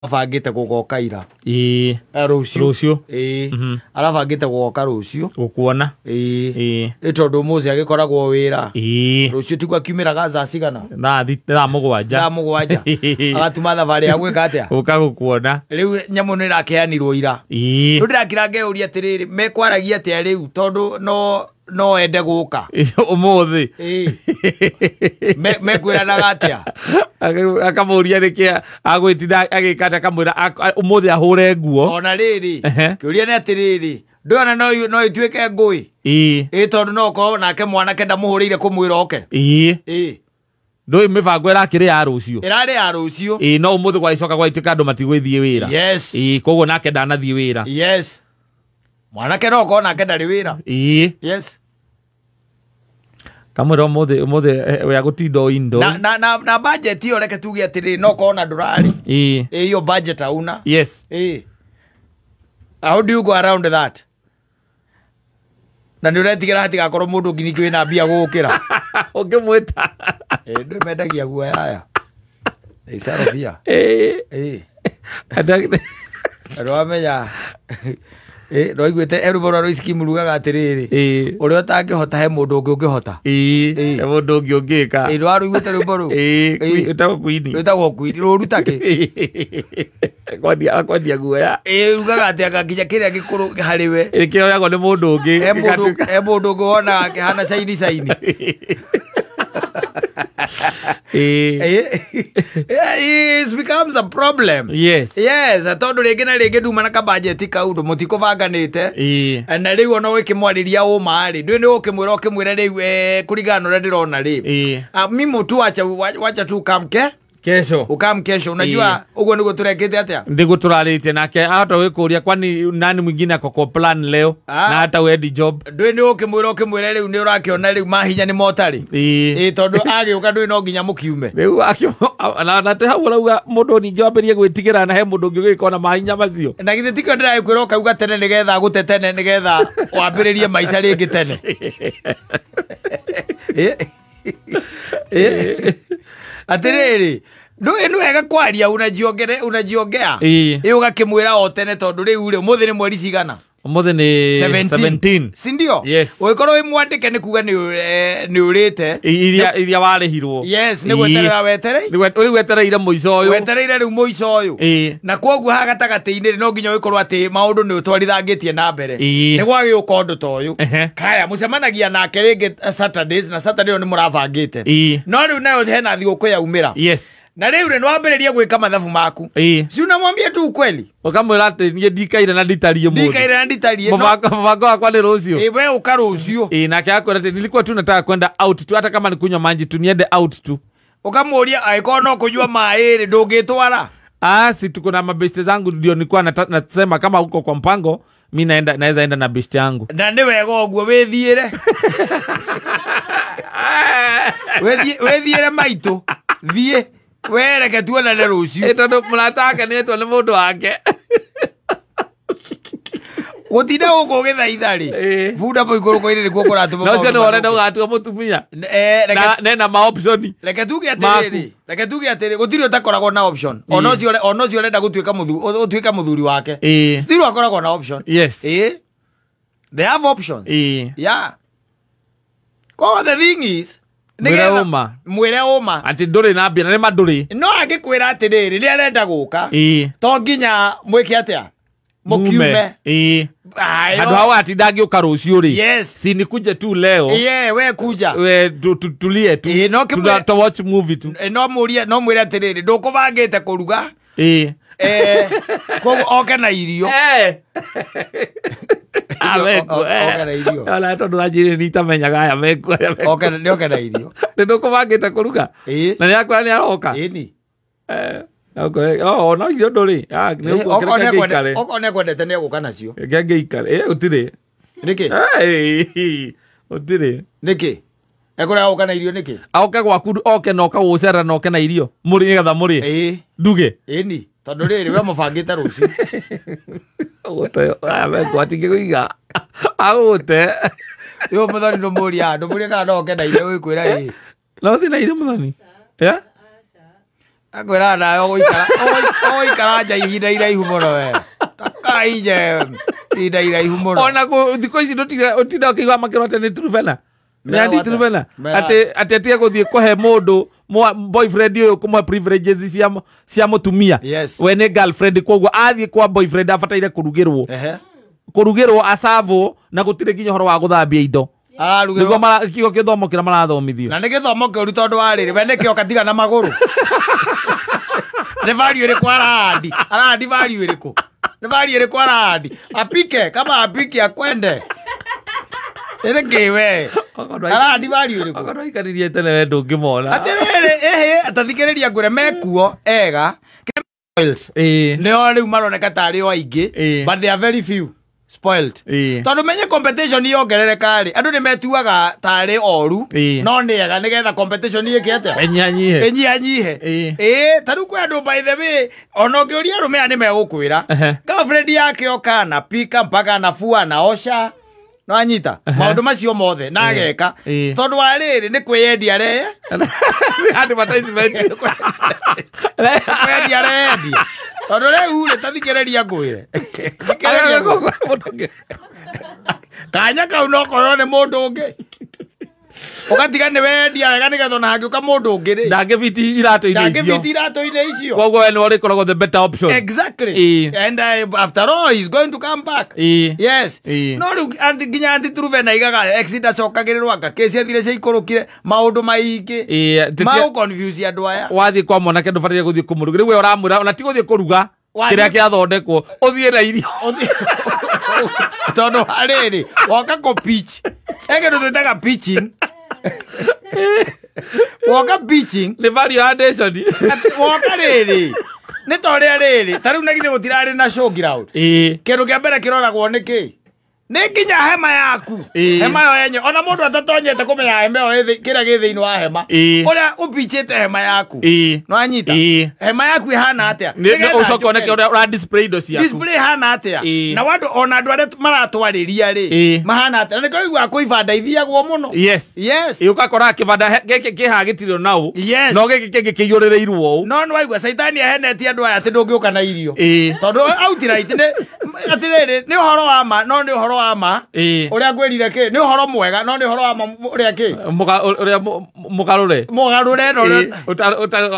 Arabangĩte gũgoka ira. Ĩĩ. Rũciũ. Rũciũ. Ĩĩ. Arabangĩte gũgoka rũciũ. Gũkuona. Ĩĩ. Ĩĩ. Ĩ tondũ ũmũthĩ agĩkoragwo wĩra. Ĩĩ. Rũciũ tiguo akiumĩraga thaa cigana? Thaa 7. Thaa 7. Agatuma thabarĩ ya gwĩka atĩa? Gũka gũkuona. Rĩu nyamũ nĩ ĩrakeanirwo ira. Ĩĩ. Rĩu ndĩrakira ngeyũria atĩrĩrĩ, mekwaragia atĩa rĩu tondũ no ende gũka. Ũmũthĩ. Ĩĩ. Mekwĩranaga atĩa? Akamũria nĩkĩ agwĩtinda agĩka atĩa, akamwĩra ũmũthĩ ahũre nguo. Ona rĩrĩ, Ehe. kĩũria nĩ atĩrĩrĩ, ndũyona no ĩtuĩke ngũĩ? Ĩĩ. Ĩĩ, tondũ no ũkorwo nake mwanake ndamũhũrĩire kũmwĩra oke. Ĩĩ. Ĩĩ. Ndũĩ mĩbango ĩrakĩrĩ ya rũciũ. Ĩrarĩ ya rũciũ. Ĩĩ, no ũmũthĩ gwagĩcoka gwagĩtuĩka andũ matigũgĩthiĩ wĩra. Yes. Ĩĩ, koguo nake ndanathiĩ wĩra. Yes. Mwanake no ũkorwo nake ndarĩ wĩra. Ĩĩ. Yes. Kamwĩra ũmũthĩ we agũtinda o indoors. Na budget ĩyo reke tuge atĩrĩrĩ, no ũkorwo na ndũrarĩ. Ĩĩ. Ĩĩ, hiyo budget hauna. Yes. Ĩĩ. How do you go around that? Na nĩ ũretigĩra hatigakorwo mũndũ ũngĩ ningĩ wĩna mbia gũgũkĩra. Ũngĩmwĩta. Ĩĩ, ndũĩ mendagia guoya aya. Ĩĩ, Sarobia. Ĩĩ. Ĩĩ. Andũ Na nĩwamenya. Ĩĩ, nĩwaiguĩte rwĩmbo rwa Royce Kim rugaga atĩrĩrĩ, Ĩĩ. ũrĩa ũtangĩhota he mũndũ ũngĩ ũngĩhota. Ĩĩ, Ĩĩ. he mũndũ ũngĩ ũngĩka. Ĩĩ, nĩwarũiguĩte rwĩmbo rũu? Ĩĩ, Ĩĩ. rwĩtagwo Queen. Rwĩtagwo Queen, rũruta kĩ? Kwendia guoya. Ĩĩ, rugaga atĩ anga nginya kĩrĩa gĩkũrũ harĩ we. Ĩĩ, kĩoyagwo nĩ mũndũ ũngĩ. He mũndũ ũngĩ wonaga akĩhana caini caini. Ĩĩ. Ĩĩ, it becomes a problem. Yes. Yes, tondũ rĩngĩ na rĩngĩ nduma na kabajeti kau ndũ mũtikũbanganĩte. Ĩĩ. Na rĩu ona ũgĩkĩmwarĩria ũma rĩ, ndũĩ nĩ ũkĩmwĩra ũkĩmwĩra rĩu, kũringana na ũrĩa ndĩrona rĩ. Ĩĩ. Mimi tu wacha tu kamke. Kesho. Ukam kesho. Unajua ũguo nĩguo tũrekĩte atĩa? Ndiguo tũrarĩtie nake ahota gwĩkũria kwani nani mwingine ako kwa plan leo na hata wendi job. Ndũĩ nĩ ũkĩmwĩra ũkĩmwĩra rĩu nĩ ũrakĩona rĩu mahinya nĩ motarĩ. Ĩĩ. Ĩĩ, tondũ agĩũka ndũĩ no nginya mũkiume. Rĩu na tĩ hau ũrauga mũndũ ningĩ wambĩrĩrie gwĩtigĩra na he mũndũ ũngĩ ũgĩka ona mahinya macio. Na githĩ tikĩo ndĩragĩkwĩra ũkauga tene nĩgetha agũte tene nĩgetha wambĩrĩrie maica rĩngĩ tene. Ĩĩ. Ĩĩ. Atĩrĩrĩ, ndũĩ nĩ wega kwaria unajiongea. Ĩĩ. Ĩĩ, ũgakĩmwĩra o tene tondũ rĩu rĩ, ũmũthĩ nĩ mweri cigana? Ũmũthĩ nĩ 17. 17. Si ndio? Yes. Ũgĩkorwo wĩ mwandĩke nĩ kuga nĩ ũrĩte. Iria warĩhirwo. Yes, nĩ gweterera weterei. Rĩu wetereire mũico ũyũ. Wetereire rĩu mũico ũyũ. Ĩĩ. Na kwoguo haha gatagatĩ-inĩ rĩ, no nginya ũgĩkorwo atĩ maũndũ nĩ ũtwarithangĩtie na mbere. Ĩĩ. Nĩ gwagĩũka ũndũ ta ũyũ. Ehe. Kaya, mũcemanagia nake rĩngĩ Saturdays, na Saturday ĩyo nĩ mũrabangĩte. Ĩĩ. No rĩu nayo hena thigũkũ yaumĩra. Yes. Na rĩu rĩ, nĩwambĩrĩria gwĩka mathabu maku. Ĩĩ. Si unamwambia tu ukweli? Ũkamwĩra atĩ niĩ ndikaire na nditariĩ mũthĩ. Ndikaire na nditariĩ, no. Mũbango wakwa nĩ rũciũ. Ĩĩ, we ũka rũciũ. Ĩĩ, nake akwĩra atĩ nilikuwa tu nataka kwenda out tu, hata kama ni kunywa maji tu, niende out tu. Ũkamũria angĩkorwo no kũnyua maĩ rĩ, ndũngĩtwara? Si tuko na mabeste zangu ndio nilikuwa nasema kama uko kwa mpango, mi naweza enda na beste yangu. Na nĩ wega ũguo wĩthiĩre. Wĩthiĩre maitũ. Thiĩ. Wereke tuonane rũciũ. Ĩ, tondũ mũrata wake nĩetwo nĩ mũndũ wake. Gũtinda gũkũ ũgĩthaitha rĩ, Ĩ. bunda mũikũrũko-inĩ nĩkuo kũratũma Na ũcio maũndũ nĩ ũrenda mathũke. ũgatua mũtumia. Reke Na nena ma option. Reke tuge atĩrĩrĩ, Maku. reke tuge atĩrĩrĩ, gũtirĩ ũtakoragwo na option. Ona Ĩ. ũcio ona ũcio ũrenda gũtuĩka ũtuĩke mũthuri wake. Ĩ. Still akoragwo na option. Yes. Ĩ. They have options. Ĩ. Yeah. Koguo the thing is, Mwĩre nĩgetha ũma. Mwĩre ũma. Atĩ ndũrĩ na mbia, na nĩ ma ndũrĩ. No angĩkwĩra atĩrĩrĩ, rĩrĩa arenda gũka, Ĩ. to nginya mwĩke atĩa? Mũkiume. Ĩ. Ayo. Handũ hau atinda angĩũka rũciũ rĩ. Yes. Si nikuje tu leo. Ĩĩ, we kuja. We, tulie tu. Ĩ, no kĩmwe- Tu watch movie tu. Ĩ, no mũrie, no mwĩre atĩrĩrĩ, ndũkũbangĩte kũruga? Ĩ. Koguo oke na irio. Oke na irio. Ona tondũ ũranjĩrire nĩ itamenyaga aya mekuo, aya mekuo. Oke na, nĩ oke na irio. Nĩ ndũkũbangĩte kũruga? Ĩ. Na nĩ akwĩra nĩ aroka? Ĩni. Oh, no irio ndũrĩ. Nĩ Ĩ, ũguo, okorwo reke nĩ ngĩikare. okorwo nĩ ekwendete nĩ egũka nacio. Reke ngĩikare. Ĩ, gũtirĩ. Nĩkĩ? Gũtirĩ. Nĩkĩ? Ekũrega gũka na irio nĩkĩ? Oke gwaku, oke na oka gũgũcerera na oke na irio. Mũrĩ, nĩgetha mũrĩe. Ĩ. Nduge. Ĩni. Tondũ rĩrĩ, we mũbangĩte rũciũ. Ũgũte, aya mekuo, atingĩkũiga. Agũte. Rĩu mũthoni ndũmũria, ndũmũrie kana no oke na irio, wĩkwĩra ĩ. No ũthiĩ na irio mũthoni? Yeah? Akwĩra nawe ũgũikara nja ihinda iraihu mũno we. Takaije ihinda iraihu mũno. Ona thikũ ici ndũtinda ũkĩigua makĩrwo atĩ nĩ Truvena. Nĩ anti Truvena. Atĩ atige gũthiĩ kũhe mũndũ boyfriend ũyũ kũmũhe privileges cia mũtumia. Yes. We nĩ girlfriend koguo athiĩ kwa boyfriend abataire kũrugĩrwo. Kũrugĩrwo acavwo na gũtirĩ nginya ũhoro wa gũthambia indo. Ararugĩrwo. Nĩguo kĩo gĩthomo kĩrĩa marathomithio. Na nĩ gĩthomo kĩũru tondũ wa rĩrĩ we nĩkĩo katiga na magũrũ. Nĩ value ĩrĩkũ arahandi? Arahandi value ĩrĩkũ? Nĩ value ĩrĩkũ arahandi? Apike kama apike akwende. Ĩrĩ kĩ we? Arahandi value ĩrĩkũ? Okorwo aikarĩrie tene we ndũngĩmona. Atĩrĩrĩ ĩhĩ tathikĩrĩria ngwĩre mekuo ega. Nĩo rĩu maroneka tarĩ o aingĩ but they are very few. Spoiled. Tondũ menye competition yongerereka rĩ andũ nĩ metuaga tarĩ oru no nĩ ega nĩgetha competition ĩke atĩa ĩnyihanyihe. Ĩĩ ta rĩu kwĩ andũ by the way ona ũngĩũria arũme aya nĩ megũkwĩra girlfriend yake oka anapika mpaka anafua anaosha no anyita maũndũ macio mothe na ageka tondũ wa rĩrĩ nĩ kwĩyendia reye advertisement kwendia reyendia tondũ rĩu rĩ tathikĩrĩria ngwĩre kanya kau no korwo nĩ mũndũ ũngĩ ũgatiga nĩ wendia wega nĩgetha ona hangĩũka mũndũ ũngĩ rĩ ndangĩbiti iratũ-inĩ icio koguo we nĩwe ũrĩkoragwo the better option. Exactly. And after all he's going to come back. Yes. No rĩu nginya anti Truvena igaga ex ndacokagĩrĩrwo anga kĩci athire ciaikũrũkire maũndũ maingĩ ma confuse andũ aya. Wathiĩ kwa mwanake ndũbataire gũthiĩ kũmũruga rĩu we ũramwĩra ona ti gũthiĩ kũruga kĩrĩa kĩathondekwo ũthiĩ na irio tondũ harĩrĩ woka kũ pitch kĩndũ twĩtaga pitching. Woka pitching nĩ value addition. Woka rĩrĩ nĩ ta ũrĩa rĩrĩ ta rĩu na githĩ gũtirarĩ na show ground. Kĩndũ kĩa mbere kĩroragwo nĩ kĩ? Nĩ nginya hema yaku. Hema yo yenye ona mũndũ atatonyete kũmenya hema ĩyo kĩrĩa gĩ thĩinĩ wa hema ũrĩa ũpichĩte hema yaku no anyita hema yaku ĩhana atĩa ũcoke oneke ũrĩa ũra display indo ciaku display ĩhana atĩa na wandũ ona andũ arĩa maratwarĩria rĩ mahana atĩa na nĩkĩo ũiguaga kwĩ ibanda ithiagwo mũno. Yes. Yes. Ũgakora kĩbanda gĩkĩ kĩhaha gĩtirĩ na ũũ no gĩkĩ kĩngĩ kĩiyũrĩrĩirwo ũũ no nĩ waigua caitani ahenetie andũ aya atĩ ndũngĩũka na irio tondũ outright nĩ atĩrĩrĩ nĩ ũhoro wa ma no nĩ ũhoro wa ma ũrĩa ngwĩrire kĩ nĩ ũhoro mwega no nĩ ũhoro wa ma ũrĩa kĩ ũrĩa mũgarũre mũgarũre no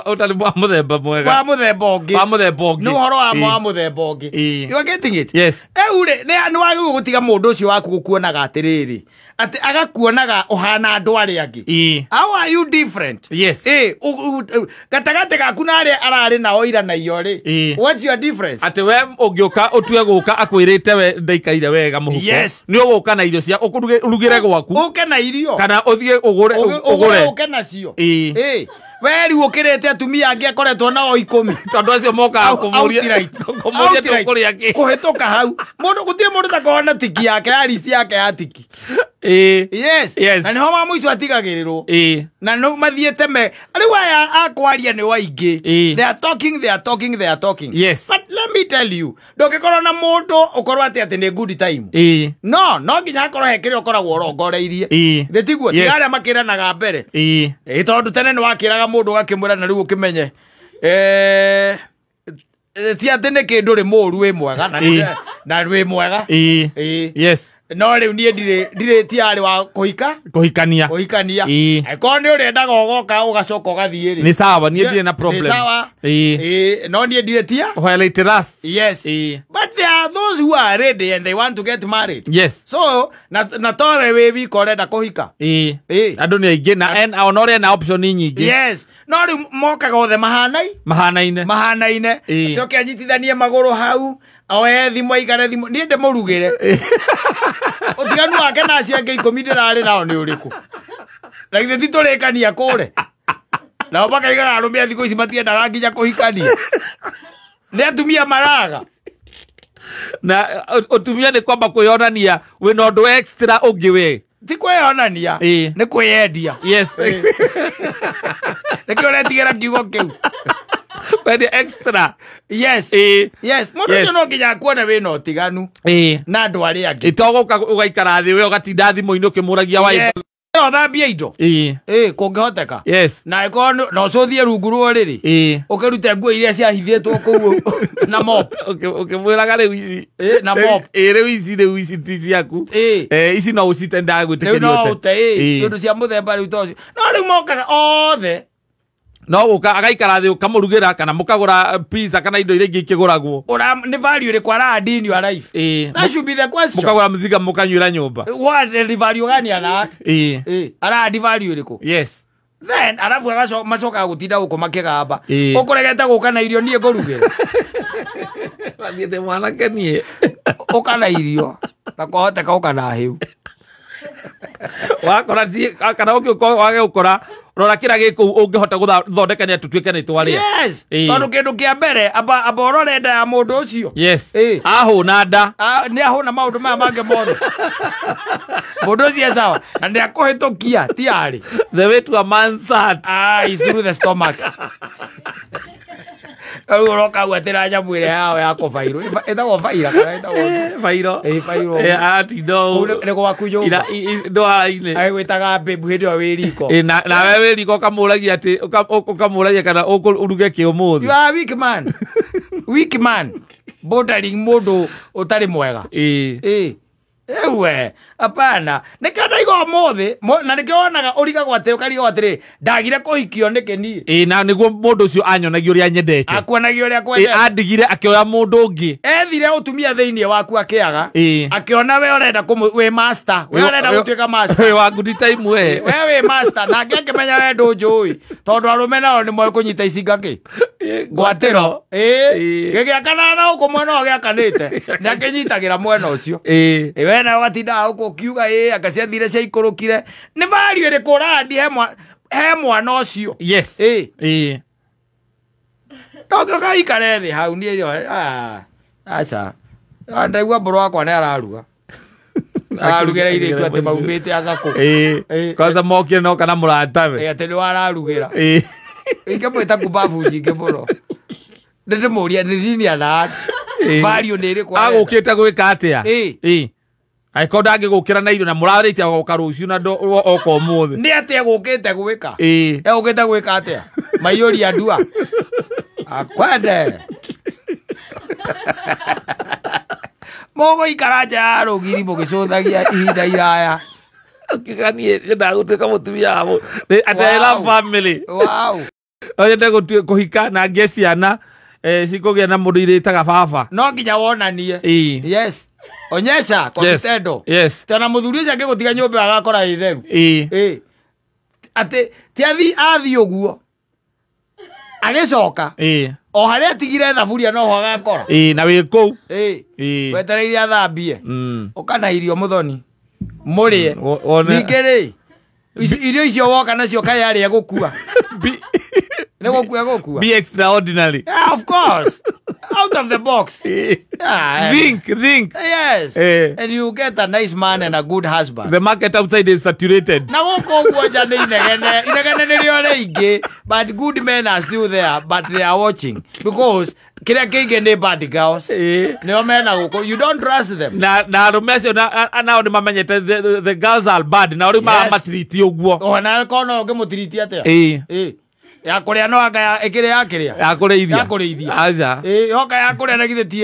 ũtarĩ wa mũthemba mwega wa mũthemba ũngĩ wa mũthemba ũngĩ nĩ ũhoro wa ma wa mũthemba ũngĩ. You are getting it? Yes. Rĩu rĩ nĩ wagĩrĩirwo gũtiga mũndũ ũcio waku gũkuonaga atĩrĩrĩ atĩ agakuonaga ũhana andũ arĩa angĩ. How are you different? Yes. Gatagatĩ gaku na arĩa ararĩ nao ira na iyo rĩ what's your difference? Atĩ we ũngĩũka ũtue gũka akwĩrĩte we ndaikaire wega mũhuko. Yes. Nĩ ũgũka na irio cia ũrugĩre gwaku ũke na irio kana ũthiĩ ũgũre ũke nacio. We rĩu ũkĩrĩte atumia angĩ akoretwo nao 10 tondũ acio mokaga kũmũria tũkũrĩa kĩ kũhĩtũka hau mũndũ gũtirĩ mũndũ takorwo na tiki yake ya list yake ya tiki. Yes. Na nĩho ma mũico atigagĩrĩrwo na no mathiĩte me rĩu aya akwaria nĩ waingĩ. They are talking, they are talking, they are talking. Yes. But let me tell you ndũngĩkorwo na mũndũ ũkorwo atĩ nĩ good time. No no nginya hakorwo he kĩrĩa ũkoragwo ũrongoreirie. Thĩ tiguo tiga arĩa makĩranaga mbere. Tondũ tene nĩ wakĩraga mũndũ ũgakĩmwĩra na rĩu ũkĩmenye ti atĩ nĩ kĩndũ rĩ mũũru wĩ mwega na wĩ mwega. Yes. No rĩu niĩ ndirĩ tiarĩ wa kũhikania angĩkorwo nĩ ũrendaga ũgoka ũgacoka ũgathiĩ rĩ nĩ sawa niĩ ndirĩ na problem nĩ sawa. No niĩ ndirĩ tia while it lasts. Yes. But there are those who are ready and they want to get married. Yes. So na towe wĩ wika ũrenda kũhika andũ nĩ aingĩ na ona ũrĩa na option nyingĩ. Yes. No rĩu mokaga othe mahanaine atĩ oke anyitithanie magũrũ hau oe thimũ aikare thimũ niĩ ndĩmũrugĩre ũtiganu wake na acio angĩ 10 ndĩrarĩ nao nĩ ũrĩkũ na githĩ ti tũrĩkania kũre nao makaigaga arũme a thikũ ici matiendaga nginya kũhikania nĩ atumia maraga na ũtumia nĩ kwamba kwĩyonania wĩna ũndũ extra ũngĩ we ti kwĩyonania nĩ kwĩyendia. Yes. Nĩkĩo ũretigĩra kiugo kĩu But extra. Yes. Yes. Mũndũ ũcio no nginya akuone wĩna ũtiganu na andũ arĩa angĩ. Itogoka ũgaikara thĩ we ũgatinda thimũ-inĩ ũkĩmũragia wife. Ũthambie indo. Ĩĩ kũngĩhoteka. Yes. Na ĩkorwo no ũcũthie rungu rwa ũrĩrĩ. Ũkĩrute nguo iria ciahithĩtwo kũu na mop. Ũkĩmwĩraga rĩu ici. Ĩĩ na mop. Ĩĩ rĩu ici ti ciaku. Ĩĩ. Ici no ũcite Rĩu ndagwĩtĩkĩria no ũte. ũte ĩĩ. Indo cia mũthemba rĩu ta ũcio. No rĩu mokaga othe. No gũka agaikara thĩ ũkamũrugĩra kana mũkagũra pizza kana indo iria ingĩ ikĩgũragwo. Nĩ value ĩrĩkũ ara-add in your life? Ĩĩ. That should be the question. Mũkagũra mzinga mũkanyuĩra nyũmba. What the value gani ara? Ĩĩ. Ĩĩ. Ara-add value ĩrĩkũ? Yes. Then arabu macokaga gũtinda gũkũ makĩgamba. Ĩĩ. Ũkũregete gũka na irio niĩ ngũrugĩre. Thiĩ ndĩ mwanake niĩ. Ũka na irio. Na kwahoteka ũka na hĩu. Wakora kana ũngĩũka wage gũkora rora kĩrĩa gĩ kũu ũngĩhota gũthondekania tũtuĩke nĩ twarĩa. Yes. Ĩĩ. Tondũ kĩndũ kĩa mbere amba ũrore nda ya mũndũ ũcio. Yes. Ĩĩ. Ahũna nda. Nĩ ahũna maũndũ maya mangĩ mothe. Mũndũ ũcio e sawa. Na nĩ akũhĩtũkia ti arĩ. The way to a man's heart. Is through the stomach. Rĩu ũroka hau atĩ na nyamũ ĩrĩa yao ya kũbairwo. Ĩtagwo baira kana ĩtagwo Bairo. Ĩĩ, bairo. Atinda ũũ. Kũu nĩ gwaku nyũmba. Ndwara-inĩ. Agĩgwĩtaga babe hĩndĩ ĩyo wĩ riko. Nawe wĩ riko ũkamũragia atĩ ũkamũragia kana ũruge kĩ ũmũthĩ. You are a weak man. Weak man. Bordering mũndũ ũtarĩ mwega. Ĩĩ. Ĩĩ. Ewe, hapana. Nĩkĩo ndaigua ũmũthĩ, na nĩkĩo wonaga ũrigagwo atĩ ũkarigwo atĩrĩ, ndagire kũhikio nĩkĩ niĩ? Ĩĩ, na nĩguo mũndũ ũcio anyonagia ũrĩa nyendete. Akuonagia ũrĩa akwendete. Ĩĩ, andigire akĩoya mũndũ ũngĩ. Ethire ũtumia thĩinĩ waku akĩaga. Ĩĩ. Akĩona we ũrenda wĩ master. We ũrenda gũtuĩka master. Wĩ wa good time we. We wĩ master, nake akĩmenya we ndũnjũĩ. Tondũ arũme nao nĩ moĩ kũnyita icinga kĩ? Ngwatĩro. Ĩĩ. Gĩgĩakana na gũkũ mwena ũyũ gĩakanĩte. Nĩ akĩnyitagĩra mwena ũcio. Ĩĩ. Ĩĩ, we nawe ũgatinda gũkũ ũkiuga ĩĩ anga ciathire ciaikũrũkire. Nĩ value ĩrĩkũ ũrandi he mwana ũcio? Yes. Ĩĩ. Ĩĩ. No ũgaikare thĩ hau niĩ aca. Ndaigua mbũrũ wakwa nĩ araruga. Ararugĩra airĩtu atĩ maumĩte athakũ. Ĩĩ. Kwanza mokire no kana mũratawe. Ĩĩ, atĩ nĩ wararugĩra. Ĩĩ. Ingĩmwĩta kumbabu nyingĩ mũno. Nĩndĩmũria nĩ nini ana. Value nĩ ĩrĩkũ arenda? Agũkĩte gwĩka atĩa? Ĩĩ. Ĩĩ. Angĩkorwo ndangĩgũkĩra na irio na mũrarĩtie agoka rũciũ na oka ũmũthĩ. Nĩ atĩa egũkĩte gwĩka? Ĩĩ. Egũkĩte gwĩka atĩa? Maiyũria ndua. Akwende. Mũgũikara nja ya rũgiri mũgĩcũthagia ihinda iraya. Ũkiuga niĩ nyendaga gũtuĩka mũtumia wa atĩ I love family. Wow. No nyende kũhika na ngĩe ciana cikũgĩa na mũndũ irĩtaga baba. No nginya wonanie. Ĩĩ. Yes. Onyesha kwa vitendo. Yes. Tena mũthuri ũcio angĩgũtiga nyũmba agakora ĩ theru. Ĩĩ. Ĩĩ. Atĩ ti athi ũguo. Agĩcoka. Ĩĩ. O harĩa atigire thaburia no ho agakora. Ĩĩ, na wĩ kũu. Ĩĩ. Ĩĩ. Wetereire athambie. Ũka na irio mũthoni. Mũrĩe. Ningĩ rĩ, irio icio woka nacio kaĩ arĩa gũkua. Nĩ gũkua gũkua. Be extraordinary. Yeah, of course. Out of the box. Yeah. Think. Yes. And you get a nice man and a good husband. The market outside is saturated. Na gũkũ ũguo nja nĩ inegene. Inegene nĩrĩo rĩingĩ, but good men are still there, but they are watching. Because kĩrĩa kĩingĩ nĩ bad girls. Nĩo mena gũkũ. You don't trust them. Na arũme acio nao nĩ mamenyete the girls are bad. Na rĩu maramatiriti ũguo. Ona korwo no ũngĩmũtiriti atĩa? Ĩĩ. Ĩĩ. Ya kũrĩa no anga ĩkĩrĩ ya kĩrĩa? Ya kũrĩithia. Ya kũrĩithia. Aca. Ĩĩ, yoka ya kũrĩa na githĩ ti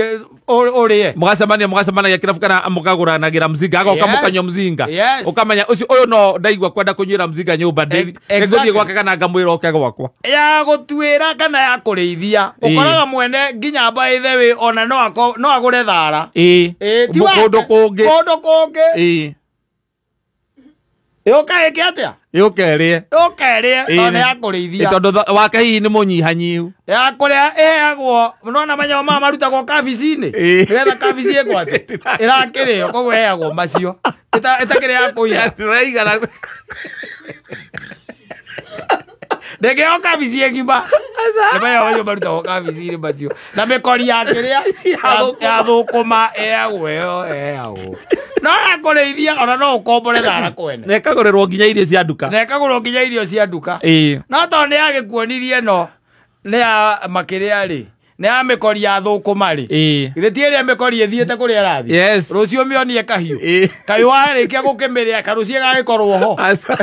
ũrĩe. Mũgacemania kĩrabu kana mũkagũranagĩra mzinga, agoka mũkanyua mzinga. Yes. Ũkamenya ũcio ũyũ no ndaigua kwenda kũnyuĩra mzinga nyũmba ndĩgũthiĩ gwake kana ngamwĩra oke gwakwa. Ya gũtuĩra kana ya kũrĩithia. Ũkoraga mwene nginya by the way ona no agũre thara. Ĩĩ. Kũndũ kũngĩ. Kũndũ kũngĩ. Ĩĩ. Yũka ĩke atĩa? Yũka ĩrĩe. Yũka ĩrĩe, tondũ nĩ ya kũrĩithia. Tondũ wake hihi nĩ mũnyihanyihu. Ya kũrĩa ĩheagwo, nĩwona manyamũ maya marutagwo kabici-inĩ? Nĩgetha kabici ĩkwo atĩ? Ĩrakĩrĩo, koguo ĩheagwo macio. Ĩtakĩrĩ ya kũiga. Ndĩraigana. Ndĩngĩheo kabici ĩngima. Nĩ manyamũ macio marutagwo kabici-inĩ macio. Na mĩkori ya kĩrĩa? Ya thũkũma ĩheagwo ĩyo, ĩheagwo. No ya kũrĩithia ona no ũkombore thara kwene. Na ĩkagũrĩrwo nginya irio cia nduka. Na ĩkagũrwo nginya irio cia nduka. Ĩĩ. No tondũ nĩ yagĩkuonirie ĩno nĩ ya makĩrĩa rĩ, Nĩ ya mĩkori ya thũkũma rĩ. Githĩ ti ĩrĩa mĩkori ĩthiĩte kũrĩa ĩrathiĩ? Yes. Rũciũ mĩonie kahiũ. Ĩĩ. Kahiũ warĩkia gũkĩmĩrĩa karũciĩ gagĩkorwo ho. Aca.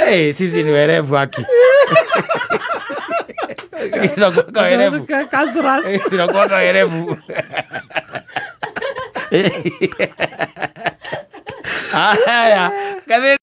Hey, sisi ni werevu haki. Tunakuwanga werevu. Kasras. Tunakuwanga werevu. Haya, gathĩti.